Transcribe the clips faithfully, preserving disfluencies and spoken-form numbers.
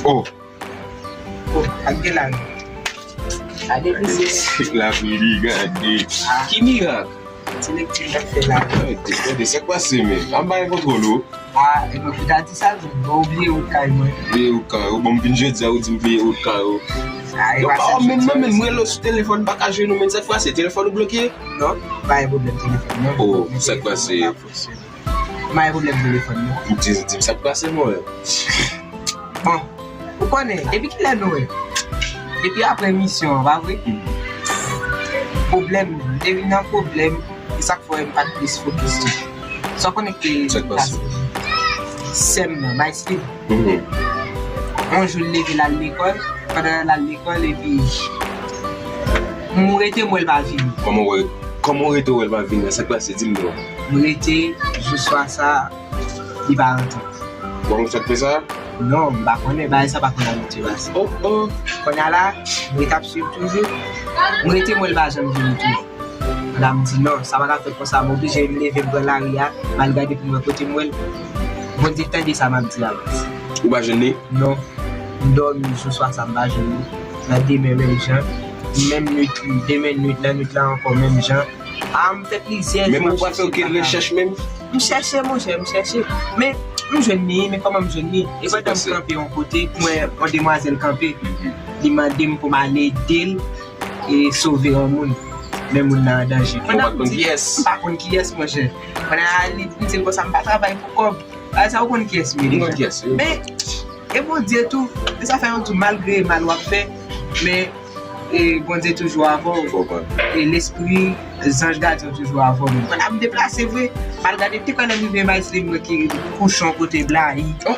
Oh. Oh, ak de la. Gade misye. Lapli, gade. Ah. Ki mirak? Ti lekti m t ap fè la. Gade, gade, sa k pase, men? An ba yon kontwòl, o. Ah, e mwen ki ta di sa, men mwen oubliye wout kay mwen. Bliye wout kay ou. Bon, m vin jodi a, ou di m bliye wout kay ou. Ah, e pa sa, men, men, men, m rele w sou telefòn, m pa ka jwenn ou, men sa k pase? Telefòn ou bloke? Non, pa gen pwoblèm telefòn, non. Oh, sa k pase? M pa gen pwoblèm telefòn, non. Di, di m sa k pase, mwen. Bon, ou konnen, depi kilè nou wè? Depi apre emisyon an, pa vre? Pwoblèm, m te vin nan pwoblèm, e sa k fè m pa t plis fokis tou. Sa w konnen ki te pase? Sè m nan, Maesline. Yon jou, l leve, l al lekòl. Pandan l al lekòl, epi m rete, m wè l pa vini. Kòman w wè, kòman w rete, w wè l pa vini? Sa k pase? Di m non. M rete, jou swa sa, li pa rantre. Bon, ou sot fè sa? Non, m pa konnen, bagay sa pa konn abitye pase. Oh, oh. Kounye a la, m ret ap swiv toujou. M rete, m wè l pa janm vini tou. Kounye a m di non, sa pa ka fèt konsa, m oblije m leve, m pran lari a, m al gade pou m wè kote m wè l. Bondye tande sa m ap di a, baz. Ou pa jwenn li? Non. M dòmi jou swa sa, m pa jwenn li. Nan demen, menm jan. Menm nwit, demen nwit, nan nwit la ankò, menm jan. Ah, m fè plizyè jou. Menm ou pa fè okenn rechèch menm? M chèche, monchè, m chèche. Men, m jwenn li, men kòman m jwenn li? E pandan m kanpe yon kote, m wè yon demwazèl kanpe. Li mande m pou m al ede l e sove yon moun. Men moun nan an danje. Ou pa konn kiyès? M pa konn kiyès, monchè. Kounye a, li, m di l konsa, m pa travay pou kòb. Bagay sa, ou konn kiyès m ye deja. M konn kiyès, wi. Men, e Bondye tou, e sa fè yon tou, malgre mal w ap fè, men, e Bondye toujou avè w. Fò pa. E lespri zanj gadyen w toujou avè w menm. Pandan m deplase vre, m al gade, te kwè lè m rive Maesline, m wè ki kouche yon kote blayi. Oh!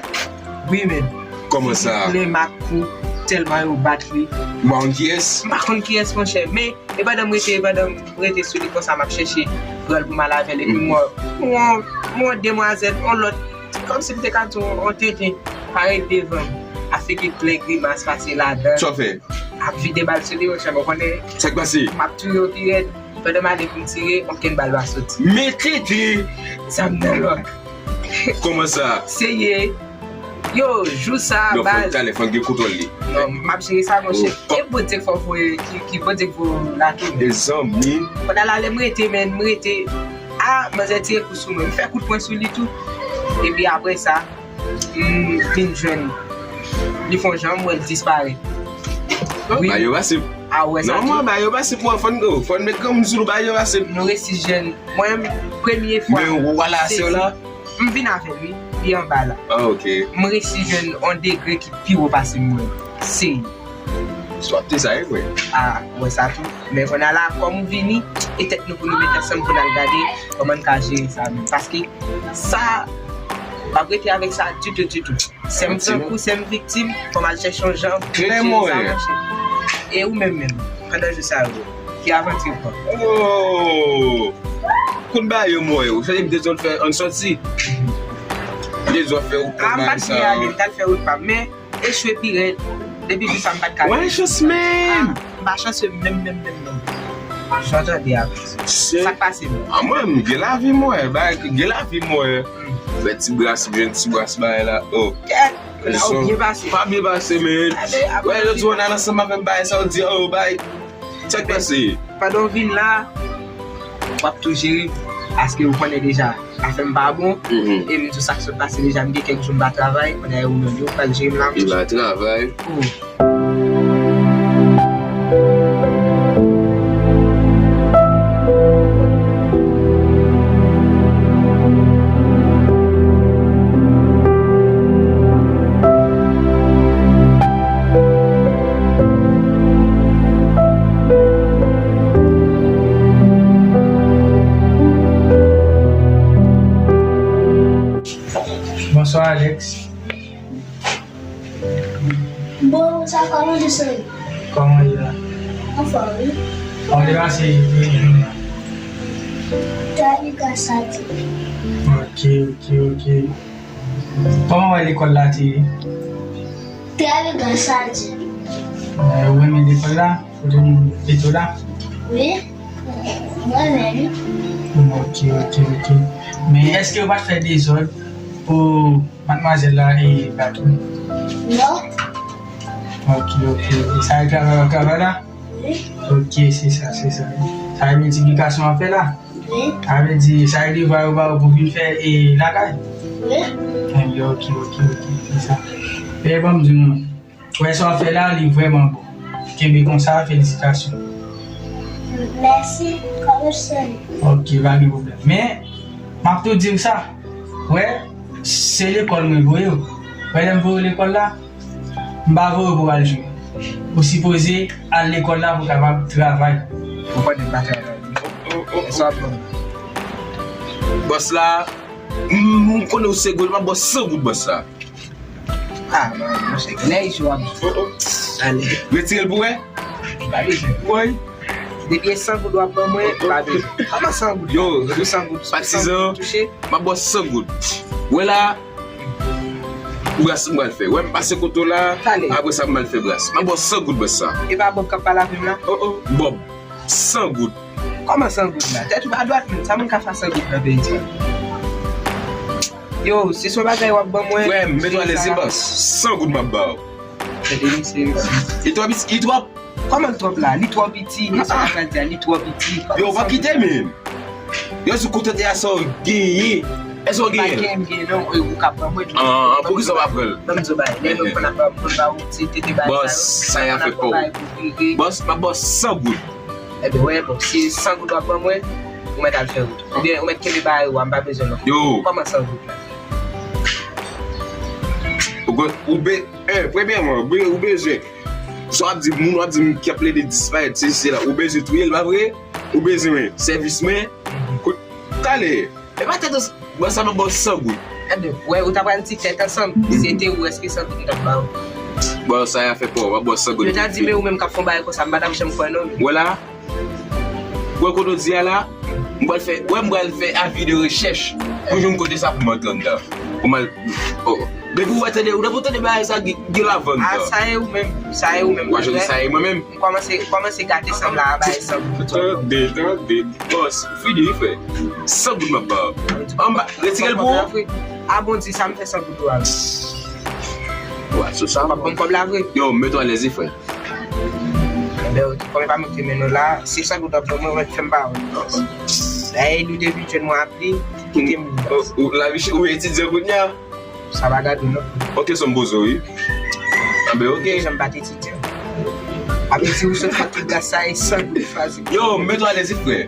Wi, men. Kòman sa? Plen mak kou, tèlman yo bat li. Ou pa konn kiyès? M pa konn kiyès, monchè, men e pandan m rete, e pandan m rete sou li konsa, m ap chèche pran l pou m al avè l. Epi m wè, m wè, m wè yon demwazèl, yon lòt, kòmsi m te ka di yon, yon tenten, parèt devan m, ap fè plen grimas, pase ladan l. Sa w fè? Ap vide bal sou li, monchè, ou konnen. Sa k pase? M ap touye w pi rèd. Pandan m ale pou m tire, okenn bal pa soti. Men tenten! Zam nan lòk. Kòman sa? Serye. Yo, jou sa, baz. Non, fò n talè, fò n gen kontwòl li. Non, m ap jere sa, monchè. Oh, e Bondye k fè w voye, ki, ki Bondye k voye w la tou. Mezanmi. Pandan la, lè m rete, men, m rete. Ah, manzè tire kou sou mwen. M fè kout pwen sou li tou. Epi apre sa, m vin jwenn li fè yon jan, m wè l disparèt. Wi. Ba yo pase. Ah, ou wè sa tou? Non, mwen, ba yo pase pou fò n, fò n met granmoun sou nou, ba yo pase. Nou resi jwenn. Mwen, premye fwa. Men ou wè la, sè w la? M vin avè l, wi. Li anba la. Ah, ok. M resi jwenn yon degre ki pi wo pase m, mwen. Serye. Swapte sa, e vre. Ah, ou wè sa tou. Men kounye a la, kòm ou vini, e tèt nou pou nou met ansanm pou n al gade kòman n ka jere sa menm. Paske sa, m p ap rete avèk sa ditou, ditou. Sè m tankou, sè m viktim, fò m al chèche yon jan pou jere sa, monchè. E ou menm menm, pandan jou sa yo, ki avanti w pran? Oh! Kout ba yo, mwen, ou chanje m dezòd fè ann sòti. Dezòd fè ou pran bagay sa yo. Ah, m pa t vle ale, m t al fè wout pa m, men echwe pi rèd. Depi jou sa, m pa t ka. Ou pa chans menm. Ah, m pa chanse menm, menm, menm, menm. Jan w tande a. Sa k pase, mwen? Ah, mwen, m gen lavi, mwen. Bagay, gen lavi, mwen. Fè ti bras, m jwenn ti bras bagay la. Oh. Kèt! Kounye a ou byen pase. Pa byen pase, men. Wè, lòt jou, w al ansanm avè m, bagay sa, ou di, oh, bagay. Sa k pase? Pandan w vin la, w ap tou jere. Paske ou konnen deja, afè m pa bon. Mhm. E m di w sa k sot pase deja, m gen kèk jou m pa travay, kounye a ou menm, yo pral jere m la. Li pa travay. Oh. Bonswa, Alex. Bon, sa kòman w ye? Kòman w ye la? Anfòm, wi. Kòman w te pase jounen an? Trè byen, gras a Dye. Ok, ok, ok. Kòman w wè lekòl la te ye? Trè byen, gras a Dye. Eh, ou renmen lekòl la? Ou te vin pito la? Wi, mwen menm. Ok, ok, ok. Men èske yo pa t fè dezòd pou madmwazèl la e gato? Non. Ok, ok, ok. Sa e travay w ap travay la? Wi. Ok, se sa, se sa. Sa e miltiplikasyon w ap fè la? Wi. Sa vle di, sa e devwa yo ba w pou vin fè e lakay? Wi. Enben, ok, ok, ok, se sa. Pè, ban m di nou. Wè sa w ap fè la, li vrèman bon. Kenbe konsa, felisitasyon. Mèsi, kòm w sèl. Ok, pa gen pwoblèm. Men, m ap tou di w sa. Wè, se lekòl mwen voye w. Wè, lè m voye w lekòl la, m pa voye w pou w al jwe. Ou sipoze al lekòl la pou w kapab travay. Ou konnen m pa travay. Sa w ap ban m? Bòs la, m, m konnen w se gwo, m ap ba w san goud, bòs la. Ah, non, monchè, gen lè isi w ap. Oh, oh. Ale. Retire l pou wè. Pa bezwen. Woy. Depi e san goud w ap ban mwen, pa bezwen. Kòman san goud? Yo. Pou san goud. Patizan, touche. M ap ba w san goud. Wè la, bras m pral fè. Wè m pase kote w la, apre sa m pral fè bras. M ap ba w san goud, bòs sa. E pa Bòb k ap pale avè m la? Oh, oh. Bòb. San goud. Kòman san goud la? Tèt ou pa dwat menm. Sa moun ka fè san goud nan peyi sa? Yo, si se yon bagay w ap ban mwen. Frè m, mete w alèz, se bòs. San goud m ap ba w. Tande misye. Li twò piti, li twò. Kòman l twò la? Li twò piti. E sa w ap pral di a, li twò piti. Yo, w ap kite menm. Yo, sou kontante a sa w genyen. Èske w genyen? Pa genyen, m genyen non. E, ou ka ban mwen tou. Ah, ah, poukisa w pa pran l? Ban m di w bagay. Lè nou konn ap ban, konn ba ou ti tete bagay sa yo. Bòs, sa y ap fè pa w. Bòs, m ap ba w san goud. Ebyen, wè, bon, si san goud w ap ban mwen, ou mèt al fè wout. Oubyen, ou mèt kenbe bagay ou a, m pa bezwen non. Yo. Kòman san goud la? Ou be-, en, premyèman, ou be-, ou bezwen. Sa w ap di, moun w ap di m ki ap plede disparèt, se, se la. Ou bezwen touye l, pa vre? Ou bezwen sèvis mwen? Kout, talè. E pa tèt ansanm, bòs sa m ap ba w san goud. Ebyen, wè, ou ta pral di tèt ansanm, si se te ou, èske san goud m t ap ba w? Bòs sa y a fè pa w, m ap ba w san goud. Yo ta di, men ou menm k ap fè yon bagay konsa, m pa t ap janm kwè non. Wè la, wè kote w di a la, m pral fè, wè m pral fè avi de rechèch pou jwenn kote sa pou m antre anndan. Pou m al, oh. Depi w wè tande, ou depi w tande bagay sa gen, gen lavann. Ah, sa e ou menm, sa e ou menm. W a jwenn sa e mwen menm. M kòmanse, kòmanse gate san m la, bay san m. Tande, tande. Bòs, fini wi, frè. San goud m ap ba w. Anba, retire l pou ou. A bon, di sa m fè san goud ou a. Wa, sou sa. W ap ban m kòb la vre? Yo, mete w alèz wi, frè. Enben, ok, kòm e pa mwen ki te mennen w la, se san goud w ap ban mwen, w mèt fè m pa wont. Dayè, nou te vin jwenn mwen ap li, kite m. Ou, ou, lavi, ou etidyan kounye a? Sa pa gade w non. Ok, sa m poze w, wi. Anben, ok. Jan m pa t etidyan. Apre si ou sot fè tout gras sa, e san goud chwazi. Yo, mete w alèz wi, frè.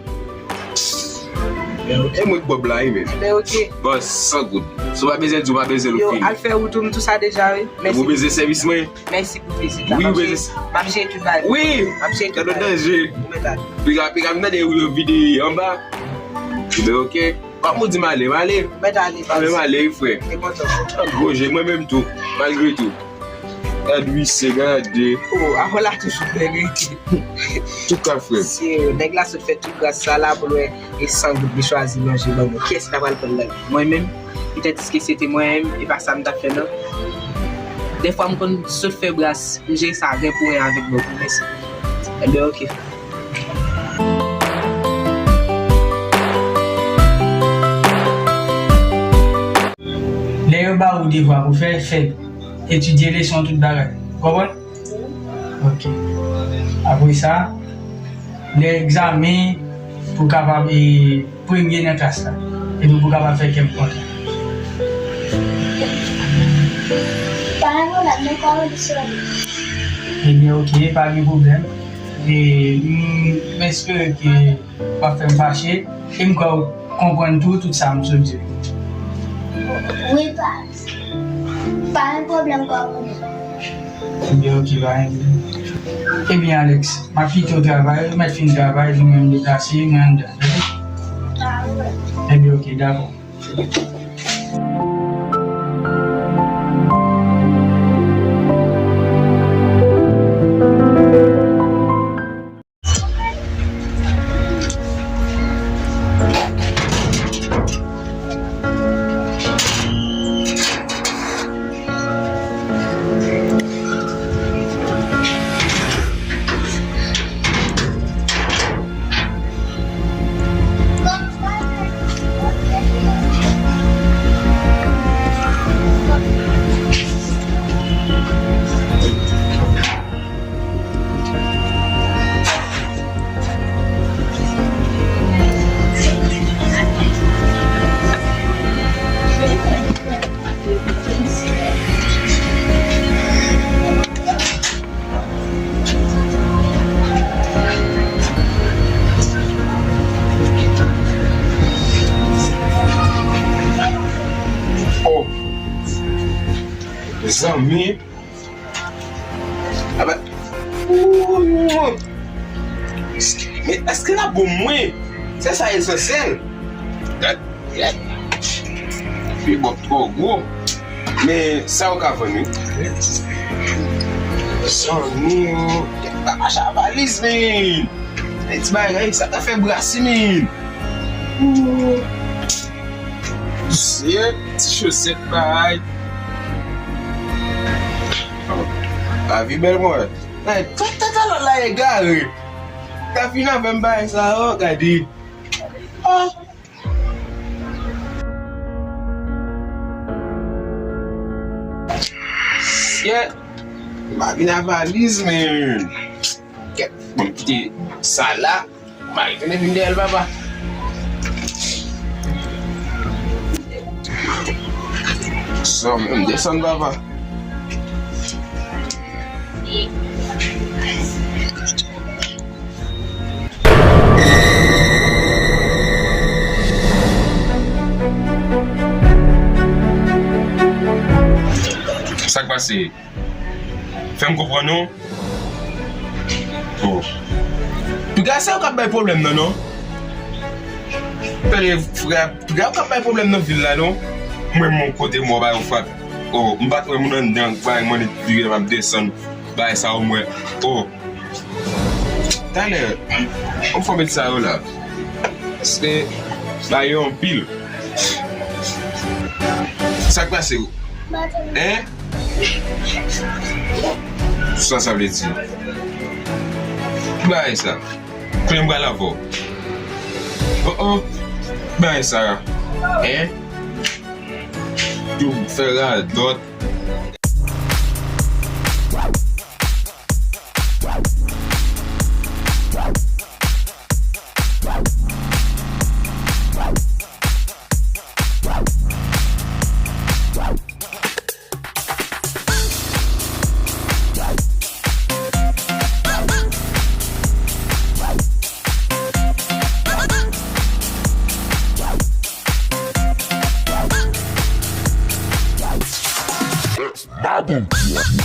E mwen k Bòb la, wi, men. Enben, ok. Bòs, san goud. Si w pa bezwen di, w pa bezwen l, ou fini. Yo, al fè wout ou, m tou sa deja, wi. Mèsi. Ou bezwen sèvis mwen? Mèsi pou vizit la. Wi, m ap jere, m ap jere tout bagay. Wi. M ap jere tout bagay. Gade danje. Ou mèt ale. Piga, piga, m tande yo vide anba. Enben, ok. Kòm ou di m ale, m ale. Mèt ale, baz. Mwen m ale, wi, frè. Te kontan. Gwo je, mwen menm tou, malgre tou. Gad wi, se gade. Oh, afè la toujou bèl, wi. Touka, frè. Se nèg la sot fè tout gras sa la pou l wè e san goud li chwazi manje ban mwen. Kiyès ki ta pral pran l la? Mwen menm? Petèt si se te mwen menm, e pa sa m t ap fè, non. Dèfwa m konn sot fè bras, m jere sa ren pou ren avèk bòb, mèsi. Enben, ok. Lè yo ba ou devwa pou fè, fè l. Etidye leson, tout bagay. Konprann? Ok. Apre sa, lè egzamen, pou kapab, e, Premye nan klas la. Epi pou kapab fè kè m kontan. Pa gen pwoblèm, nou ka rele sou li. Ebyen, oke, pa gen pwoblèm. E, m, m espere ke w ap fè m fache. E m kwè w konprann tou, tout sa m sot di. Wi, pa, pa gen pwoblèm, kòmandè. Ebyen, oke, pa gen pwoblèm. Ebyen, Alex, m ap kite w travay, ou mèt fin travay, nou menm deplase, mwen anndan. Ebyen, oke, dakò. Oh, mezanmi. Aba, ooh, men èske l ap bon mwen? Se sa esansyèl. Gad, gad. Pi bòk twò gwo. Men sa yo ka vann, wi. Zanmi, pa mache a valiz, men. Ti bagay, sa ta fè brasi, men. Ooh. Shit, ti chosèt, bay. Lavi bèl, mwen. Ay, tout tèt a lòt la egare. Ta fin avè m bagay sa yo, gade. Oh. Shit. M pa vin a valiz, men. Kèt, bon, kite sa la. M a retounen vin dèyè l, papa. Sa menm, desann, papa. Sa k pase? Fè m konprann non. Oh. Piga se yo k ap bay pwoblèm nan, non. Tande, frè, piga yo k ap bay pwoblèm nan vil la, non. Mwen, mwen kote mwen bay yon frap. Oh, m pa t wè moun anndan, bay mwen li m ap desann. Bay sa omwen. Oh. Talè, yon fò met sa yo la. Paske bay yo anpil. Sa k pase? Hein? Sa sa vle di? Ki bagay sa? Konnen m pral avè w. Oh, oh. Ki bagay sa? Hein? Yo fè radòt. Mago.